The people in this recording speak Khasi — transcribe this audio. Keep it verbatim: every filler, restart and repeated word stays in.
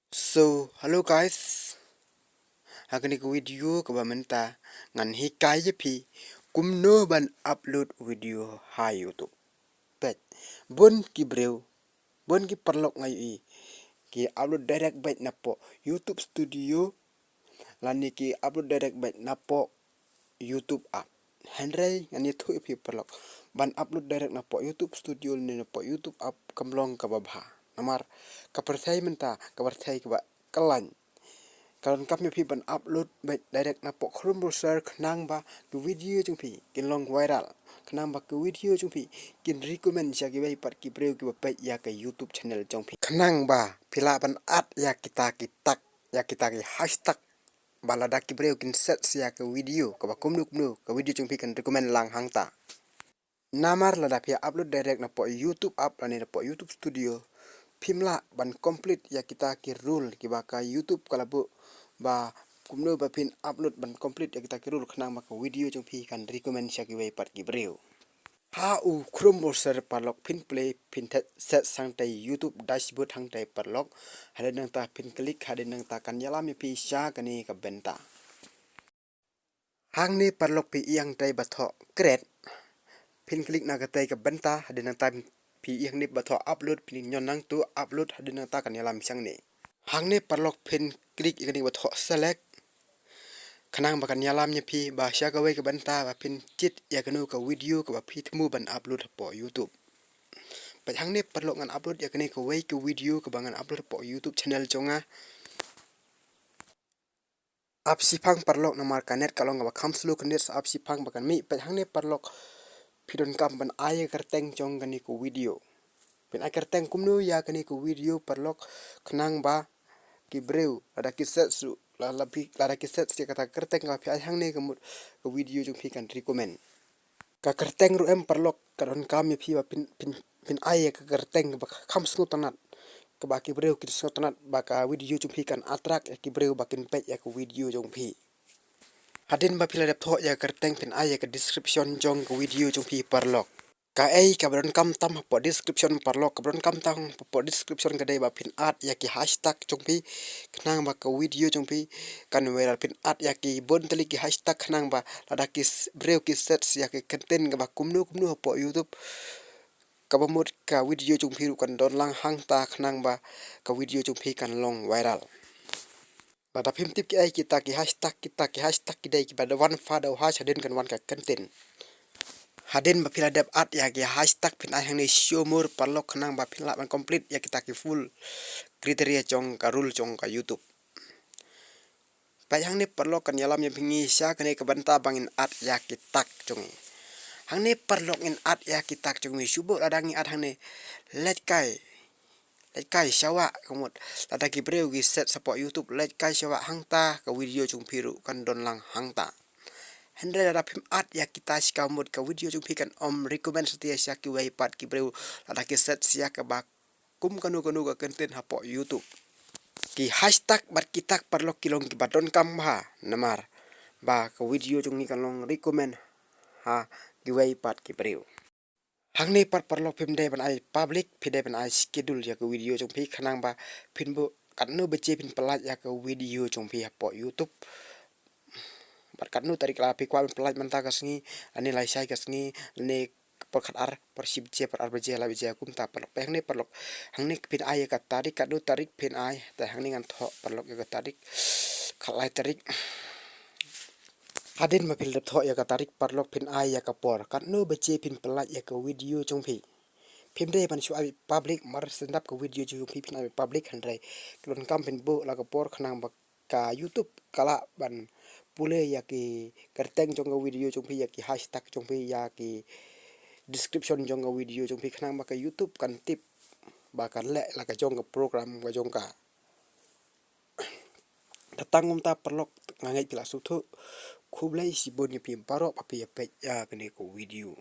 So, hello guys. Ha kane ka video kaba mynta ngan hikai ïa phi kumno ban upload video ha YouTube. Peit, bun ki briew, bun ki paralok nga ïohi ki upload direct beit napoh YouTube Studio, lane ki upload direct beit napoh YouTube app. Hynrei ngan ïathuh ïa phi paralok, ban upload direct napoh YouTube Studio lane napoh YouTube app kam long kaba bha. Namar ka pyrthei mynta ka pyrthei kaba khlaiñ. Ka donkam ïa phi ban upload beit direct napoh Chrome browser khnang ba ki video jong phi kin long viral, khnang ba ki video jong phi kin recommend sha kiwei pat ki briew kiba peit ïa ka YouTube channel jong phi, khnang ba phi lah ban add ïa kita ki tag, ïa kita ki hashtag, ba lada ki briew kin search ïa ka video kaba kumno kumno, ka video jong phi kan recommend lang hangta. Namar lada phi upload direct napoh YouTube app lane napoh YouTube Studio, phim lah ban complete ïa kita ki rule kiba ka YouTube ka la buh, ba kumno ba phin upload ban complete ïa kita ki rule khnang ba ka video jong phi kan recommend sha kiwei pat ki briew. Ha u Chrome browser paralok, phin plie, phin set, set hangtai YouTube dashboard hangtai paralok. Hadien nangta phin click, hadien nangta kan ïalam ïa phi sha kane ka bynta. Hangne paralok phi ïeng hangtai ba thoh create. Phin click na katai ka bynta, hadien nangta phi ïeng hangne ba thoh upload, phin ïeng nangtu upload, hadien nangta kan ïalam shangne. Hangne paralok phin click ïa kane ba thoh select, khnang ba kan ïalam ïa phi ba sha kawei ka bynta ba phin jied ïa kano ka video kaba phi thmu ban upload hapoh YouTube. Peit hangne paralok ngan upload ïa kane kawei ka video kaba ngan upload hapoh YouTube channel jong nga. Ap shiphang paralok namar ka net ka long kaba kham slow, ka net sa ap shiphang ba kan mih. Peit hangne paralok phi donkam ban ai ïa ka kyrteng jong kane ka video. Phin ai kyrteng kumno ïa kane ka video paralok, khnang ba ki briew lada ki search ruh, la, la phi, lada ki search ïa kata ka kyrteng kaba phi ai hangne ka mut ka video jong phi kan recommend. Ka kyrteng ruh em paralok, ka donkam ïa phi ba phin, phin, phin ai ïa ka kyrteng kaba kham sngewtynnat, kaba ki briew kin sngewtynnat, ba ka video jong phi kan attract ïa ki briew ba kin peit ïa ka video jong phi. Hadien ba phi la dep thoh ïa ka kyrteng, phin ai ïa ka description jong ka video jong phi paralok. Kaei kaba donkam tam hapoh description paralok, kaba donkam tam hapoh description ka dei ba phin add ïa ki hashtag jong phi, khnang ba ka video jong phi kan viral. Phin add ïa ki bun tylli ki hashtag khnang ba lada ki s-, briew ki search ïa ki kyntien kaba kumno kumno hapoh YouTube, kaba mut ka video jong phi ruh kan don lang hangta, khnang ba ka video jong phi kan long viral. Lada phim tip kiei kita ki hashtag, kita ki hashtag ki dei kiba wan further, hadien kan wan ka kyntien. Hadien ba phi la dep add ïa ki hashtag, phin ai hangne show more paralok, khnang ba phin lah ban complete ïa kita ki full criteria jong ka rule jong ka YouTube. Peit hangne paralok kan ïalam ïa phi ngi sha kane ka bynta ba ngin add ïa ki tag jong ngi. Hangne paralok ngin add ïa ki tag jong ngi, shu buh lada ngi add hangne leit kai. Leit kai sha wah, ka mut lada ki briew ki search hapoh YouTube, leit kai sha wah hangta, ka video jong phi ruh kan don lang hangta. Hynrei lada phim add ïa kita shi, ka mut ka video jong phi kan ym recommend satia sha kiwei pat ki briew lada ki search ïa kaba kum kano kano ka kyntien hapoh YouTube. Ki hashtag bad ki tag paralok ki long kiba donkam bha, namar ba ka video jong ngi kan long recommend ha kiwei pat ki briew. Hangne pat paralok phim dei ban ai public, phi dei ban ai schedule ïa ka video jong phi, khnang ba phin buh katno baje phin pyllait ïa ka video jong phi hapoh YouTube. Bad katno tarik, lada phi kwah ban pyllait mynta ka sngi, lane lai shai ka sngi, lane por khatar, por shi baje, por ar baje, lai baje, kumta paralok. Peit hangne paralok. Hangne phin ai ïa ka tarik, katno tarik phin ai, te hangne ngan thoh paralok ïa ka tarik. Khatlai tarik. Hadien ba phi la dep thoh ïa ka tarik paralok, phin ai ïa ka por, katno baje phin pyllait ïa ka video jong phi. Phim dei ban shu ai public, mar shen dap ka video jong phi phin ai public, hynrei ka donkam phin buh la ka por, khnang ba ka YouTube ka lah ban pule ïa ki kyrteng jong ka video jong phi, ïa ki hashtag jong phi, ïa ki description jong ka video jong phi, khnang ba ka YouTube kan tip ba kan leh la ka jong ka program ka jong ka. Te tang kumta paralok, nga ngeit phi la sngewthuh. Khublei shibun ïa phi baroh ba phi ïa peit ïa kane ka video.